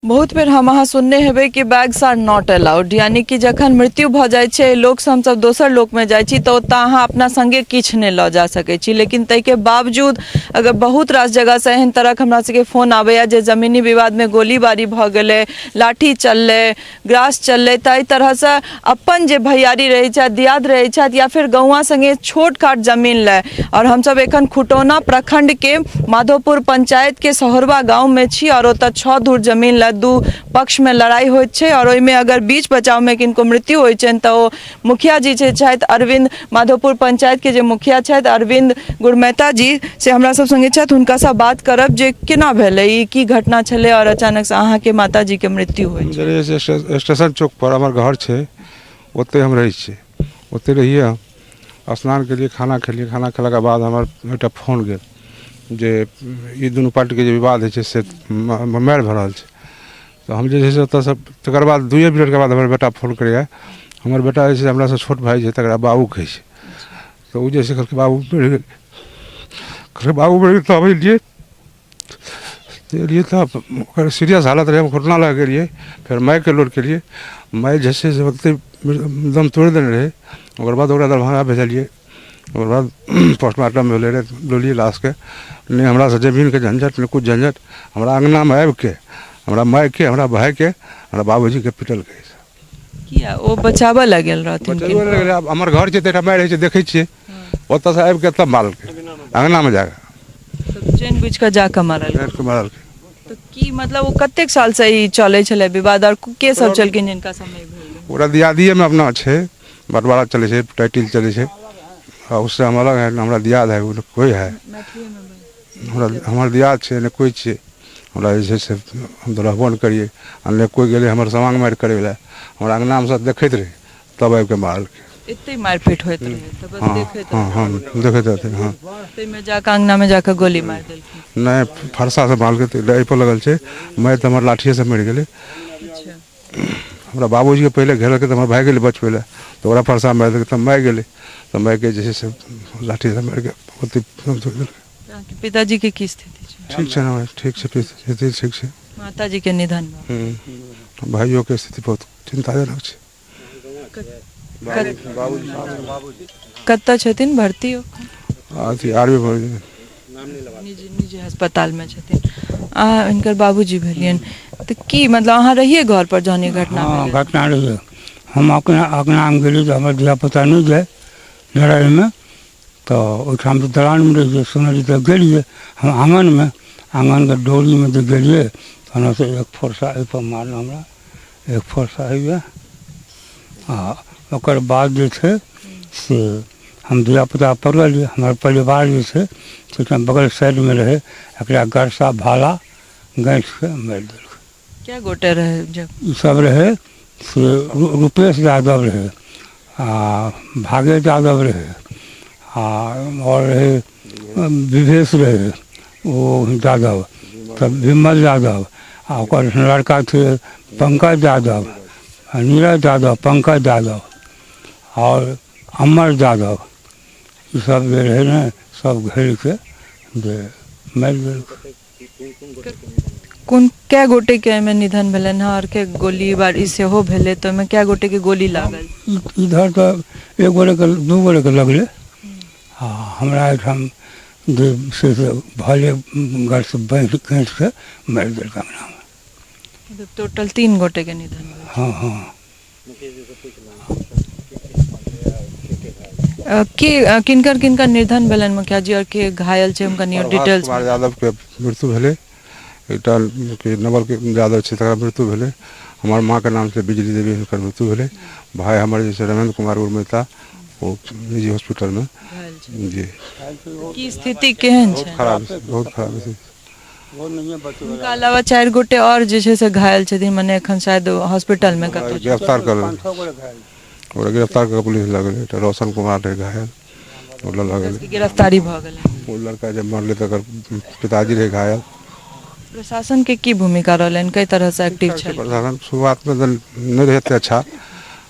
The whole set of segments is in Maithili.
बहुत बेर हम अहाँ सुनने हेबै कि बैग्स आर not allowed, यानी कि जखन मृत्यु भऽ जाइ छै लोकसँ हमसभ दोसर लोकमे जाइ छी तऽ ओतऽ अहाँ अपना सङ्गे किछु नहि लऽ जा सकै छी। लेकिन ताहिके बावजूद अगर बहुत रास जगहसँ एहन तरहक हमरा सबके फोन आबैए जे जमीनी विवादमे गोलीबारी भऽ गेलै, लाठी चललै, ग्रास चललै, तऽ एहि तरहसँ अपन जे भैयारी रहै छथि, दियाद रहै छथि या फेर गौआँ सङ्गे छोट खाट जमीन लए। आओर हमसब एखन खुटौना प्रखण्डके माधोपुर पञ्चायतके सहोरवा गाँवमे छी आओर ओतऽ 6 धूर जमीन लए 2 पक्षमे लड़ाइ होइत छै आओर ओहिमे अगर बीच बचावमे किनको मृत्यु होइ छनि तऽ ओ मुखिया जी जे छथि अरविंद, माधोपुर पंचायतके जे मुखिया छथि अरविंद गुरमेहता जी, से हमरा सब सङ्गे छथि। हुनकासँ बात करब जे केना भेलै ई, की घटना छलै आओर अचानकसँ अहाँके माताजीके मृत्यु होइ छै। स्टेशन चौक पर हमर घर छै, ओतहि हम रहै छियै, ओतहि रहियै हम। स्नान केलियै, खाना खेलियै, खाना खेलाके बाद हमर एकटा फोन गेल जे ई दुनू पार्टीके जे विवाद होइ छै से मारि भऽ रहल छै। तऽ हम जे छै से ओतऽसँ तकर बाद दुइए मिनटके बाद हमर बेटा फोन करैए। हमर बेटा जे छै से हमरासँ छोट भाय छै, तकरा बाबू कहै छै। तऽ ओ जे छै कहलकै बाबू मरि गेल, कहलकै बाबू मरि गेल। तब एलियै एलियै तऽ ओकर सीरियस हालत रहै, हम घुटना लए गेलियै, फेर माइके लोड केलियै। माइ जे छै से ओतेक दम तोड़ि देने रहै। ओकर बाद ओकरा दरभंगा भेजलियै, ओकर बाद पोस्टमार्टम भेलै रहै, लेलियै लाशके। नहि हमरासँ जमीनके झंझट, नहि किछु झंझट, हमरा अङ्गनामे आबिके हमरा मायके, हमरा भायके, हमरा बाबूजीके पिटलकै। किया ओ बचाबऽ लए गेल रहथिन? बचाबऽ लए गेलै। आब हमर घर छै तऽ एकटा माय रहै छै, देखै छियै, ओतऽसँ आबिके तब मारलकै अङ्गनामे जाकऽ। जानि बुझि कऽ जाकऽ मारलकै? जानि कऽ मारलकै। तऽ की मतलब ओ कतेक सालसँ ई चलै छलै विवाद आओर के सब छलखिन जिनका समय भेल? ओकरा दियादिएमे अपना छै, बँटवारा चलै छै, टाइटिल चलै छै, आ उससे हम अलग है, हमरा दियाद है, ओ कोइ है हमरा हमर दियाद छै, नहि कोइ छै हमरा जे छै से हम तऽ रहबो नहि करियै आ नहि कोइ गेलै हमर समांग मारि करै लए। हमरा अङ्गनामे सब देखैत रहै, तब आबिके मारलकै। एते मारिपीट होइत रहै तऽ बस देखैत? हँ हँ, देखैत रहथिन। हँ, ताहिमे जाकऽ अङ्गनामे जाकऽ गोली मारि देलखिन? नहि, फरसासँ मारलकै तऽ एहिपर लगल छै। मारि तऽ हमर लाठिएसँ मरि गेलै। हमरा बाबूजीके पहिले घेरलकै तऽ हमर भाय गेलै बचबै लए, तऽ ओकरा फरसा मारि देलकै, तब मारि गेलै, तऽ मारिके जे छै से लाठीसँ मारिके ओतहि दम तोड़ि देलकै। अहाँके पिताजीके की स्थिति छै? ठीक छै ने, ठीक छै, स्थिति ठीक छै। माताजीके निधन भऽ भाइयोके स्थिति बहुत चिन्ताजनक छै। कतऽ छथिन भर्ती? अथी आरबी निजी अस्पतालमे छथिन। अहाँ हिनकर बाबूजी भेलियनि, तऽ की मतलब अहाँ रहियै घर पर जहन ई घटना? हँ, घटना रहियै। हम अपना अङ्गनामे गेलियै तऽ हमर धियापुता नहि जाइ लड़ाइमे, तऽ ओहिठाम तऽ दलानमे रहियै। सुनलियै तऽ गेलियै हम आङनमे, आङनके डोरीमे जे गेलियै तहन एक फरसा एहिपर मारल हमरा, एक फरसा होइए। आ ओकर बाद जे छै से हम धियापुता पड़लियै, हमर परिवार जे छै से ओहिठाम बगल साइडमे रहै, एकरा गरसा भाला गाँठिके मारि देलकै। कए गोटे रहै जब ई सब रहै? से रूपेश यादव रहै आ भागे यादव रहै आ आओर रहै विभेष रहै ओ यादव, तब विमल यादव आ ओकर लड़का छै पंकज यादव, नीरज यादव, पंकज यादव आओर अमर यादव। ईसब जे रहै ने, सब घेरिके जे मारि देलकै। कोन कए गोटेके एहिमे निधन भेलनि हँ आओर के गोलीबारी सेहो भेलै, तऽ ओहिमे कए गोटेके गोली लागल? इधर तऽ एक गोटेके, दू गोटेके लगलै आ हमरा एहिठाम जे छै से भले गरसँ बान्हि काटिके मारि देलकै अंगनामे। मतलब टोटल 3 गोटेके निधन भेल? हँ हँ। के किनकर किनकर निधन भेलनि मुखिया जी आओर के घायल छै, हम कनि डिटेल्स? कुमार यादवके मृत्यु भेलै, एकटा के नवल के यादव छै तकरा मृत्यु भेलै, हमर माँके नाम छै बिजली देवी, हुनकर मृत्यु भेलै, भाय हमर जे छै रमेन्द्र कुमार उर्मिता, ओ निजी हॉस्पिटलमे जी। की स्थिति केहन छै? बहुत खराब, बहुत खराब स्थिति। हुनका अलावा 4 गोटे आओर जे छै से घायल छथिन, मने एखन शायद हॉस्पिटलमे कतहु गिरफ्तार कर ओकरा गिरफ्तार कऽ पुलिस लऽ गेलै। एकटा रोशन कुमार रहै घायल, ओ लऽ गेलै। गिरफ्तारी भऽ गेलै। ओ लड़का जे मरलै तकर पिताजी रहै घायल। प्रशासन के की भूमिका रहलनि, कई तरह से एक्टिव छल प्रशासन? शुरुआतमे तऽ नहि रहै एते अच्छा,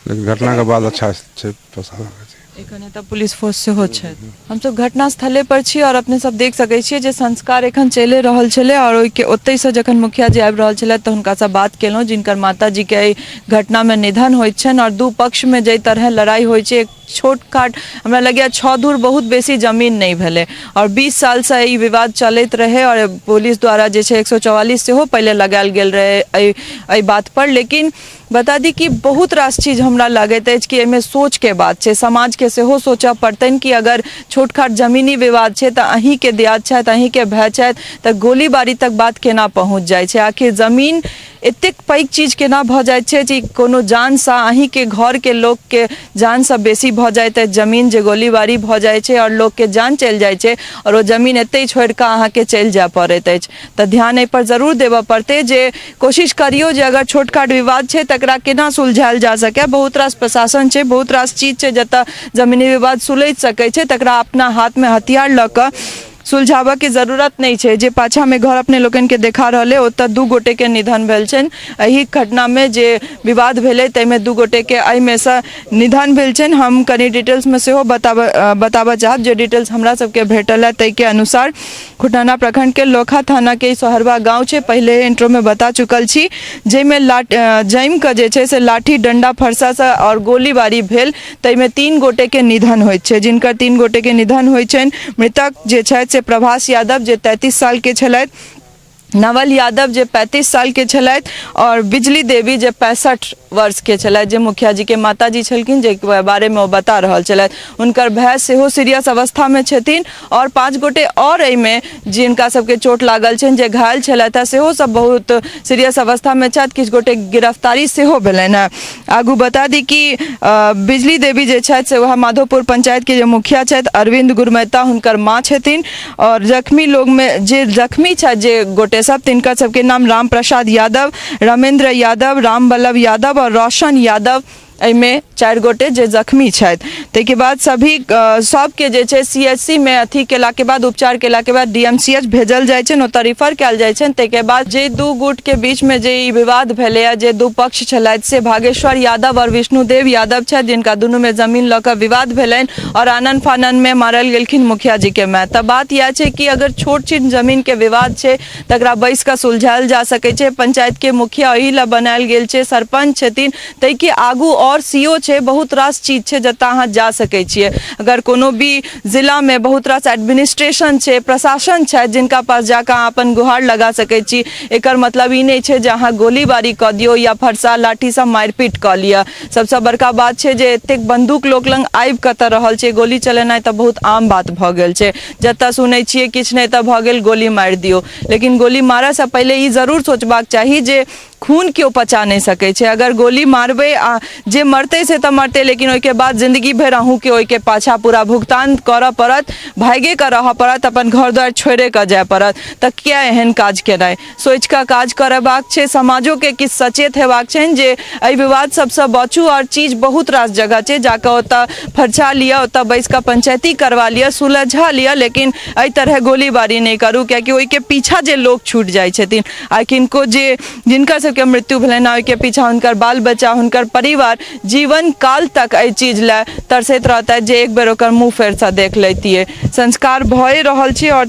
लेकिन घटनाके बाद अच्छा छै प्रशासन। एखन एतऽ पुलिस फोर्स सेहो छथि। हमसभ घटना स्थले पर छी आओर अपने सब देख सकै छियै जे संस्कार एखन चलिए रहल छलै आओर ओहिके ओतहिसँ जखन मुखिया जी आबि रहल छलथि तऽ हुनकासँ बात केलहुँ, जिनकर माताजीके एहि घटनामे निधन होइत छनि। आओर दू पक्षमे जाहि तरहे लड़ाइ होइ छै, एक छोट खाट हमरा लगैए 6 धूर बहुत बेसी जमीन नहि भेलै आओर 20 सालसँ ई विवाद चलैत रहै आओर पुलिस द्वारा जे छै 144 सेहो पहिले लगायल गेल रहै एहि बातपर। लेकिन बता दी कि बहुत रास चीज हमरा लगैत अछि कि एहिमे सोचके बात छै, समाजके सेहो सोचऽ पड़तनि कि अगर छोट खाट जमीनी विवाद छै तऽ अहीँके दियाद छथि, अहीँके भाय छथि, तऽ गोलीबारी तक बात केना पहुँच जाइ छै? आखिर जमीन एतेक पैघ चीज केना भऽ जाइत छै जे कोनो जानसँ, अहीँके घरके लोकके जानसँ बेसी भऽ जाइत अछि जमीन, जे गोलीबारी भऽ जाइ छै आओर लोकके जान चलि जाइ छै आओर ओ जमीन एतहि छोड़ि कऽ अहाँके चलि जाय पड़ैत अछि। तऽ ध्यान एहिपर जरूर देबऽ पड़तै जे कोशिश करियौ जे अगर छोट खाट विवाद छै तकरा केना सुलझायल जा सकै। बहुत रास प्रशासन छै, बहुत रास चीज छै जतऽ जमीनी विवाद सुलझि सकै छै, तकरा अपना हाथमे हथियार लऽ कऽ सुलझाबऽके जरूरत नहि छै। जे पाछाँमे घर अपने लोकनिके देखा रहल अइ, ओतऽ 2 गोटेके निधन भेल छनि। एहि घटनामे जे विवाद भेलै ताहिमे 2 गोटेके एहिमेसँ निधन भेल छनि। हम कनि डिटेल्समे सेहो बताबऽ चाहब जे डिटेल्स हमरा सबके भेटल है ताहिके अनुसार खुटौना प्रखंड के लोखा थाना के सोहरवा गांव छै, पहिले इंट्रो में बता चुकल छी, जाहिमे जमि कऽ जे छै से लाठी डंडा फरसा से और गोलीबारी भेल, ताहिमे 3 गोटे के निधन होइत छै। जिनकर 3 गोटे के निधन होइत छनि, मृतक जे छथि से प्रभास यादव जे 33 साल के छलथि, नवल यादव जे 35 साल के छलथि और बिजली देवी जे 65 वर्ष के छलथि, जे मुखिया जी के माता जी छलखिन, जे बारे में ओ बता रहल छलथि। हुनकर भाय सेहो सीरियस अवस्था में छथिन और 5 गोटे और एहिमे जिनका सबके चोट लागल छनि, जे घायल छलथि हँ, सेहो सब बहुत सीरियस अवस्था में छथि। किछु गोटे गिरफ्तारी सेहो भेलनि हँ। आगू बता दी कि बिजली देवी जे छथि से वएह माधोपुर पंचायत के जे मुखिया छथि अरविंद गुरमैता, हुनकर माँ छथिन। और जख्मी लोग में जे जख्मी छथि जे गोटे सब, तिनकर सबके नाम राम प्रसाद यादव, रमेंद्र यादव, राम बल्लभ यादव और रोशन यादव, एहिमे 4 गोटे जे जख्मी छथि। ताहिके बाद सभी सबके जे छै सी एच सी मे अथी केलाके बाद, उपचार केलाके बाद डी एम सी एच भेजल जाइ छनि, ओतऽ रिफर कयल जाइ छनि। ताहिके बाद जे 2 गुटके बीचमे जे ई विवाद भेलैए, जे 2 पक्ष छलथि से भागेश्वर यादव और विष्णुदेव यादव छथि, जिनका दुनूमे जमीन लऽ कऽ विवाद भेलनि और आनन फानन में मारल गेलखिन मुखिया जी के माय। तऽ बात इएह छै कि अगर छोट छिन जमीन के विवाद छै तकरा बैस कऽ सुलझायल जा सकै छै। पंचायत के मुखिया ओहि लए बनायल गेल छै, सरपंच छथिन, ताहिके आगू और सी ओ छै, बहुत रास चीज छै जतऽ अहाँ जा सकै छियै। अगर कोनो भी जिलामे बहुत रास एडमिनिस्ट्रेशन छै, प्रशासन छै, जिनका पास जाकऽ अहाँ अपन गुहार लगा सकै छी। एकर मतलब ई नहि छै जे अहाँ गोलीबारी कऽ दियौ या फरसा लाठीसँ मारिपीट कऽ लिअ। सबसँ बड़का बात छै जे एतेक बंदूक लोक लग आबि कतऽ रहल छै, गोली चलेनाइ तऽ बहुत आम बात भऽ गेल छै। जतऽ सुनै छियै किछु नहि तऽ भऽ गेल गोली मारि दियौ, लेकिन गोली मारऽसँ पहिले ई जरूर सोचबाक चाही जे खून केओ पचा नहि सकै छै। अगर गोली मारबै आ जे मरतै से तऽ मरतै, लेकिन ओहिके बाद जिंदगी भरि अहूँके ओहिके पाछाँ पूरा भुगतान करऽ पड़त, भागिके रहऽ पड़त, अपन घर द्वार छोड़िके जाय पड़त। तऽ किया एहन काज केनाइ? सोचिकऽ काज करबाक छै। समाजोके किछु सचेत हेबाक छनि जे एहि विवाद सबसँ बचू आओर चीज बहुत रास जगह छै, जाकऽ ओतऽ फरछा लिअ, ओतऽ बैसिकऽ पंचायती करवा लिअ, सुलझा लिअ, लेकिन एहि तरहे गोलीबारी नहि करू, कियाकि ओहिके पीछा जे लोक छूटि जाइ छथिन आ किनको जे जिनकर सबके मृत्यु भेलनि, ओहिके पीछा हुनकर बाल बच्चा, हुनकर परिवार जीवन काल तक एहि चीज लए तरसैत रहतथि जे एक बेर ओकर मुँह फेरसँ देख लैतियै। संस्कार भए रहल छै आओर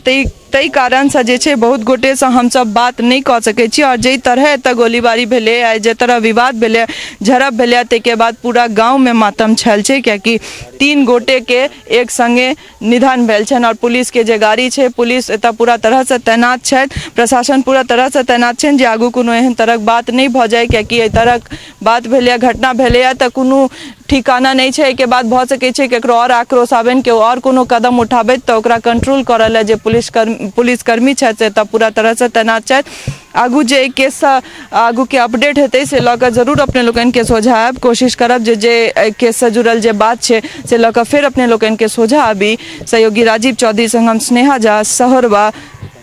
ताहि कारणसँ जे छै बहुत गोटेसँ हमसब बात नहि कऽ सकै छी। आओर जाहि तरहे एतऽ गोलीबारी भेलै आ जाहि तरह विवाद भेलै, झड़प भेलै, ताहिके बाद पूरा गाँवमे मातम छायल छै, कियाकि 3 गोटेके एक सङ्गे निधन भेल छनि। आओर पुलिसके जे गाड़ी छै, पुलिस एतऽ पूरा तरहसँ तैनात छथि, प्रशासन पूरा तरहसँ तैनात छनि जे आगू कोनो एहन तरहक बात नहि भऽ जाय, कियाकि एहि तरहक बात भेलैए, घटना भेलैए तऽ कोनो ठिकाना नहि छै। एहिके बाद भऽ सकै छै ककरो आओर आक्रोश आबनि, केओ आओर कोनो कदम उठाबथि, तऽ ओकरा कंट्रोल करऽ लए जे पुलिसकर्मी छथि से एतऽ पूरा तरहसँ तैनात छथि। आगू जे एहि केससँ आगूके अपडेट हेतै से लऽ कऽ जरूर अपने लोकनिके सोझाँ आयब। कोशिश करब जे एहि केससँ जुड़ल जे बात छै से लऽ कऽ फेर अपने लोकनिके सोझाँ आबी। सहयोगी राजीव चौधरी संग हम स्नेहा झा, सहोरवा,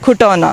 खुटौना।